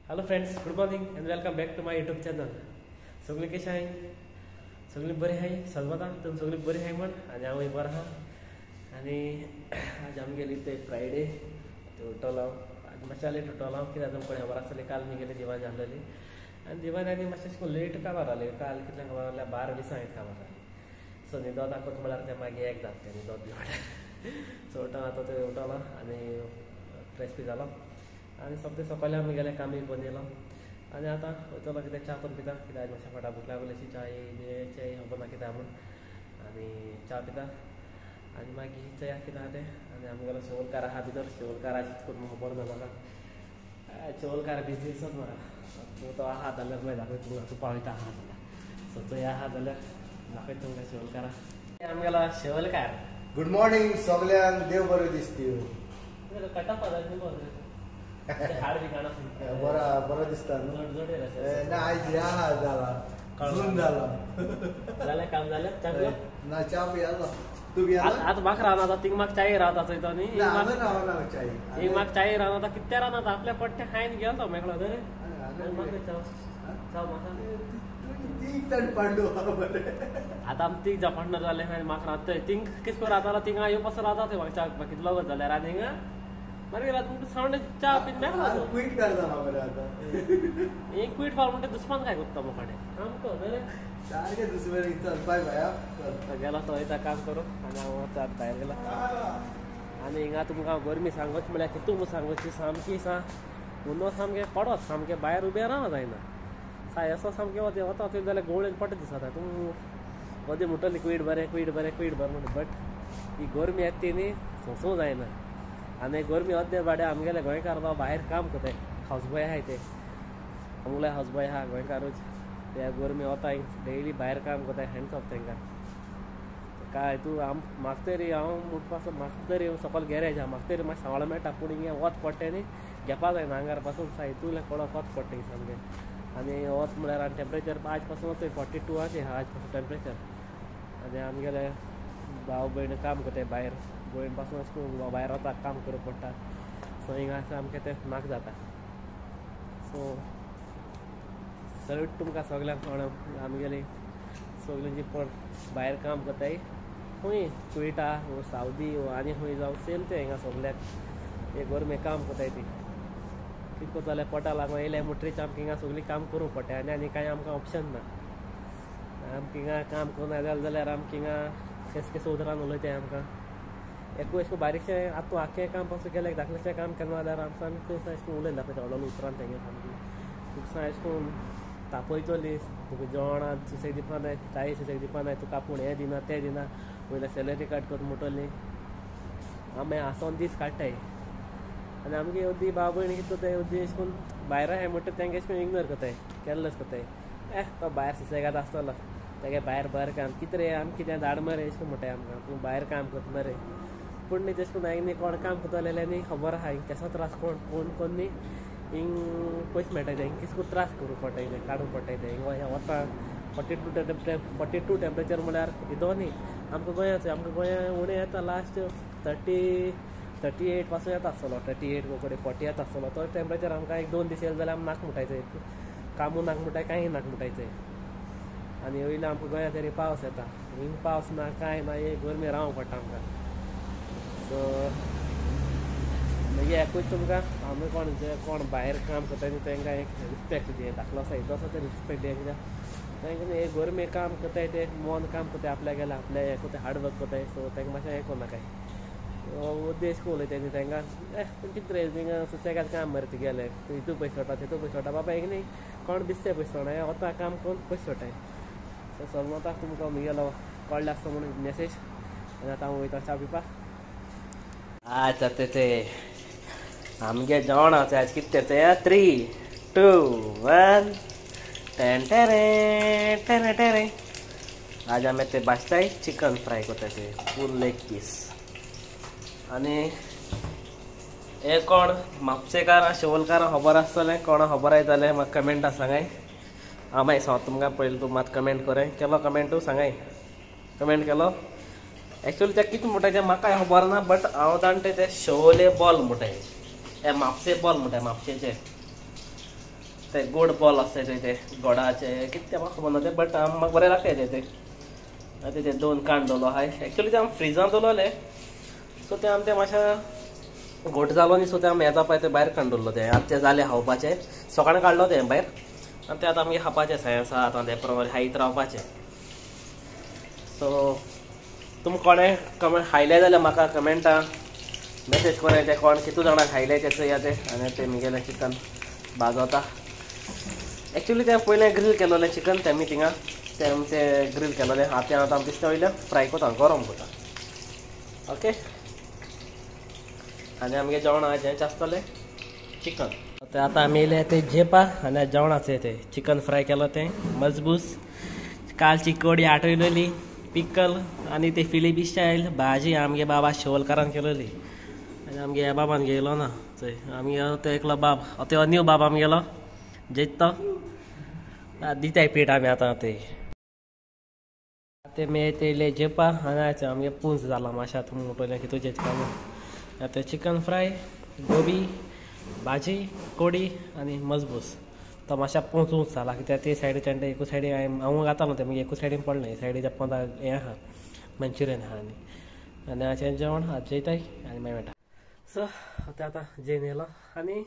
Hello friends, good morning and welcome back to my YouTube channel. सगळीं कशें आहाय? सगळीं बरीं आहाय सजमता तुमी सगळीं बरीं आहाय म्हण आनी हांवूय बरो आहा. आनी आज आमगेली ते फ्रायडे ते उठलो हांव, आज मातशें लेट उठलो हांव कित्याक तुमकां खबर आसतली काल मी गेले दिवान आहलेली आनी दिवान आनी मातशें अशें लेट काबार जालें. काल कितल्यांक काबार जालें? 12:20 काबार जालें. सो न्हिदो दाखोवता म्हळ्यार तें मागीर एक जाता तें न्हिदोत बी म्हळ्यार. सो उठोन आतां थंय उठलो आनी फ्रेश बी जालो आनी सोमतें सकाळीं आमी गेले कामी बंद येयलो आनी आतां वयतलो कितें च्या करून पिता कित्याक आयज मातशें फाटा भूक लागली अशी च्याय खबर ना कित्याक म्हूण आनी च्या पिता आनी मागीर चया कितें आहा तें. आनी आमगेलो शेवलकार आहा भितर, शेवलकार आहा करून खबर ना म्हाका, शेवलकार बिजी दिसत म्हाका. तूं तो आहा जाल्यार मागीर दाखयता तुमकां, तूं पावयता आहा जाल्यार. सो चोया आहा जाल्यार दाखयता तुमकां शेवलकार. आमगेलो शेवलकार. गुड मॉर्निंग सगळ्यांक, देव बरें दिसती. बरो दिसता ना आयज ह्या जाला जून जाला जालें काम जालें ना च्या पियालो तूं पियालो. आतां म्हाका रावना थिंग म्हाका चाय रावता चोय तो न्ही, हिंग म्हाका चाय रावना कित्या रावना आपल्या पट्टे खायन गेलो तो मेकळो न्हय. आतां आमी तीग जाण जालें म्हाका रावता थिंग कितें करून रावतालो थिंगा येवपासो रावता थंय म्हाका च्या कितलो वगत जाल्यार आनी हिंगा मागीर सावंड च्या पीन मेकळो क्विट करता मरे. आतां एक क्विट फाल म्हणटा दुस्मान काय करता मुखाडे सामको न्हय सारकें दुस्मान. चल बाय बाय. गेलो तो वयता काम करूं आनी हांव वता भायर गेलो. आनी हिंगा तुमकां गरमी सांगोच म्हळ्यार कितू सांगोची सामकी सा उनो सामकें पडत सामकें भायर उबें राव जायना साय असो सामकें वता वता थंय जाल्यार गोवळेन पडत दिसता. तूं अदी म्हणटली क्वीट बरें क्वीट बरें क्वीट बरें म्हणटा, बट ही गरमी येता ती न्ही सोंसूं जायना. आनी गरमी अद्दे बाडे आमगेले गोंयकार बाबा भायर काम करताय, हावसबॉय आहाय ते, आमगेले हावसबॉय आहा गोंयकारूच, ते गरमी वता डेली भायर काम करताय. हँड्स ऑफ तांकां. काय तूं आम म्हाका तरी हांव उठपाचो म्हाका तरी सकयल गॅरेज आहा, म्हाका तरी मातशें सांवळो मेळटा पूण हिंगा वत पडटा न्ही घेवपा जायना आंगार पासून सायतूले कडक वत पडटा सामकें. आनी वत म्हळ्यार आनी टेम्परेचर आज पासून वता 42 आहा आज पासून टेम्परेचर. आनी आमगेले भाव भयण काम करताय भायर, भयण पासून अशें भायर वता काम करूंक पडटा. सो हिंगा सामकें तें नाक जाता. सो सल्यूट तुमकां सगल्यांक कोण आमगेली सगळीं जी पण भायर काम करताय खंय कुवेटा वो सावदी वो आनी खंय जावं सेम तें हिंगा सगल्याक एक गरमे काम करताय ती कितें करता जाल्यार पोटा लागून येयले म्हणटरीच आमकां हिंगा सगळीं काम करूंक पडटा आनी आनी कांय आमकां ऑप्शन ना. आमकां हिंगा काम करूंक जालें जाल्यार आमकां हिंगा केस केस उतरान उलयताय आमकां. एकू अशें बारीकशें आतां तूं आख्खें काम पासून केलें धाकलेशें काम केन्ना जाल्यार आमकां आमी खूब अशें करून उलयन दाखयता व्हडलो उतरान तेंगे सामकी खूबसां अशें करून तापयतली तुका जेवणां सुसेग दिवपा नाय, चाय सुसेग दिवपा नाय, तुका आपूण हें दिना तें दिना, वयल्या सॅलरी काट करून म्हणटली. आमी आसोन दीस काडटाय आनी आमगे अद्दी भाव भयण कितें करताय अद्दी अशें करून भायर आहाय म्हणटा तेंगे अशें करून इग्नोर करताय, कॅरलेस करताय. तो भायर सुसेगाद आसतलो तेगे भायर बरें काम कितें रे आमी कितें धाड मरे अशें करून म्हणटाय आमकां, तूं भायर काम करता मरे. पूण न्ही तशें करून हांवें न्ही कोण काम करतले जाल्यार न्ही खबर आहा हिंग केसो त्रास कोण कोण कोण न्ही हिंग पयशे मेळटाय ते हिंग कितें करून त्रास करूंक पडटाय ते काडूंक पडटाय ते हिंग वता 42 टेम्परेचर म्हळ्यार इदो न्ही आमकां गोंयाचो आमकां गोंया उणें येता लास्ट 38 पासून येता आसतलो, 38 कडेन 40 येता आसतलो. तो टेम्परेचर आमकां एक 2 दीस येयले जाल्यार आमी नाक मुटायचो, कामूय नाक मुटाय कांय नाक मुटायचें. आनी वयल्या आमकां गोंया तरी पावस येता, हिंग पावस ना कांय ना, एक गरमी रावंक पडटा आमकां. सो मागीर एकूच तुमकां आमी कोण जे कोण भायर काम करता न्ही तांकां एक रिस्पेक्ट दिये, धाकलो आसा येदो आसा ते रिस्पेक्ट दिये कित्याक तांकां एक गरमे काम करताय ते मन काम करताय आपल्या गेल्या आपल्या हें करताय हार्ड वर्क करताय. सो तांकां मातशें हें करूं नाकाय उद्देश करून उलयताय न्ही तांकां कितें रे थिंगा सुसेगाद काम मरे तुगेलें, तूं हितू पयशे सोडटा तितू पयशे सोडटा. बाबा एक न्ही कोण दिसते पयशे सोडना वता काम करून पयशे सोडटाय. सो समजता तुमकां म्हगेलो कळ्ळें आसता म्हणून मॅसेज. आनी आतां हांव वयता च्या पिवपाक. आतां ते आमगे जेवण आसा आज कितें तें 3 2 1 टेन टेरे टेरे टेरे. आज आमी ते भाजताय चिकन फ्राय करताय ते फूल लेग पीस. आनी हे कोण म्हापशेकारां शिवोलकारां खबर आसतलें कोणा खबर आयतालें म्हाका कमेंटा सांगाय. हांव मागीर सांगता तुमकां पयलीं तूं मात कमेंट कोराय केलो कमेंटू सांगाय कमेंट केलो. एक्चुअली ते कितें म्हणटाय तें म्हाकाय खबर ना, बट हांव जाणा ते शोले बॉल म्हणटाय, हे म्हापशे बॉल म्हणटाय म्हापशेचे. ते गोड बॉल आसता चोय ते गोडाचे कितें तें म्हाका खबर ना तें, बट म्हाका बरें लागता ते. आतां ते 2 कांड दवरलो आहाय. एक्चुली ते आमी फ्रिजान दवरलेले, सो ते आमी ते मातशें घोट जालो न्ही, सो ते आमी येता पळय ते भायर काडून दवरलो. ते आतां ते जाले खावपाचे, सकाळीं काडलो ते भायर आनी ते आतां आमगे खावपाचे साय आतां ते प्रमाणे खायत रावपाचे. सो तुमकां कोणें कमेंट खायले जाल्यार म्हाका कमेंटा मेसेज कोराय, ते कोण कितू जाणां खायले ते चोया ते. आनी ते मुगेलें चिकन भाजोता. एक्चुली तें पयलें ग्रील केलोलें चिकन तें आमी थिंगा तें आमी तें ग्रील केलोलें. आतां आतां आमी दिसता वयल्यान फ्राय कोता, गरम कोता. ओके, आनी आमगे जेवण जें आसतलें चिकन. ते आतां आमी येयले ते जेपा आनी जेवणाचें तें चिकन फ्राय केलो तें मजबूस, कालची कडी आठयलेली, पिकल आनी ते फिलिपी स्टायल भाजी आमगे बाबा शोलकारान केलोली. आनी आमगे ह्या बाबान घेयलो ना चोय, आमगे तो एकलो बाब, तो न्यू बाब आमगेलो जेत तो दिताय पीठ आमी आतां ते. ते मे तेयले जेपा आनी आयचे आमगे पुंज जाला मातशें आतां मोटोलें कितू जेत काम. आतां चिकन फ्राय, गोबी भाजी, कोडी आनी मजबूस. तो मातशें पुंज उंच जाला कित्याक ते सायडीच्यान ते एकू सायडीन हांव घातालो तें मागीर एकू सायडीन पडलें, हे सायडीच्या पोंदा हें आहा मंचुरियन आहा. आनी आनी हाचें जेवण आतां जेयताय आनी मागीर मेळटा. सो आतां आतां जेवन येयलो आनी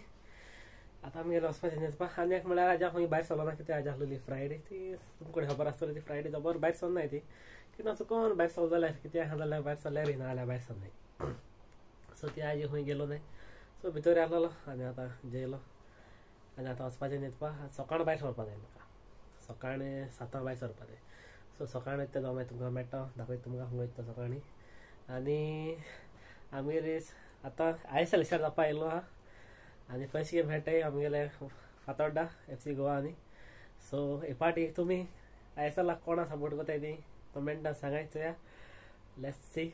आतां आमगेर वचपाचें न्हेसपाक. आनी एक म्हळ्यार आजा खंय भायर सरलो ना कित्याक आज आसलेली फ्रायडे, ती तुमकां खबर आसतली ती फ्रायडे जबर भायर सरनाय ती, कितें चुकोन भायर सरलो जाल्यार कित्याक आहा जाल्यार भायर सरल्यार ना जाल्यार भायर सरनाय. सो ती आज खंय गेलो न्हय, सो भितर आसलेलो आनी आतां जेयलो आनी आतां वचपाचें न्हिदपाक. सकाळ भायर सरपा जाय म्हाका, सकाळीं 7 भायर सरपा जाय. सो सकाळीं वयता जावं मागीर तुमकां मेळटा, दाखयता तुमकां खंय वयता सकाळीं. आनी आमगेर आतां आयस एल जावपा आयलो आहा आनी फर्स्ट गेम खेळटाय आमगेले फातोड्डा FC Goa. आनी सो हे पाटी तुमी ISL कोणा सपोर्ट करताय ती कमेंटान सांगाय चोया. Let's see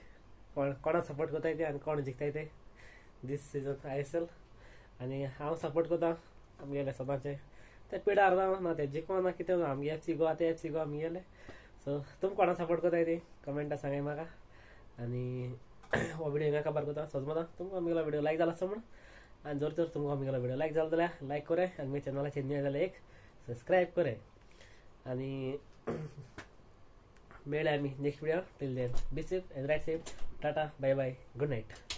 कोण कोणा सपोर्ट करताय ते आनी कोण जिखताय ते दीस सिजन ISL. आनी हांव सपोर्ट करता आमगेले सदांचे ते पिडार जावं ना ते जिखो ना कितें आमगे FC Goa, ते FC Goa आमगेले. सो तुमी कोणा सपोर्ट करताय ती कमेंटान सांगाय म्हाका. आनी हो व्हिडियो हिंगा काबार करता. सजमता तुमकां आमगेलो व्हिडियो लायक जाला आसता म्हण, आनी जर तर तुमकां आमगेलो व्हिडियो लायक जालो जाल्यार लायक कराय आनी म्हज्या चॅनलाचेर न्यू जाल्यार एक सबस्क्रायब कराय. आनी मेळ्ळे आमी next video. Till then be safe and ride safe. Tata, bye bye, good night.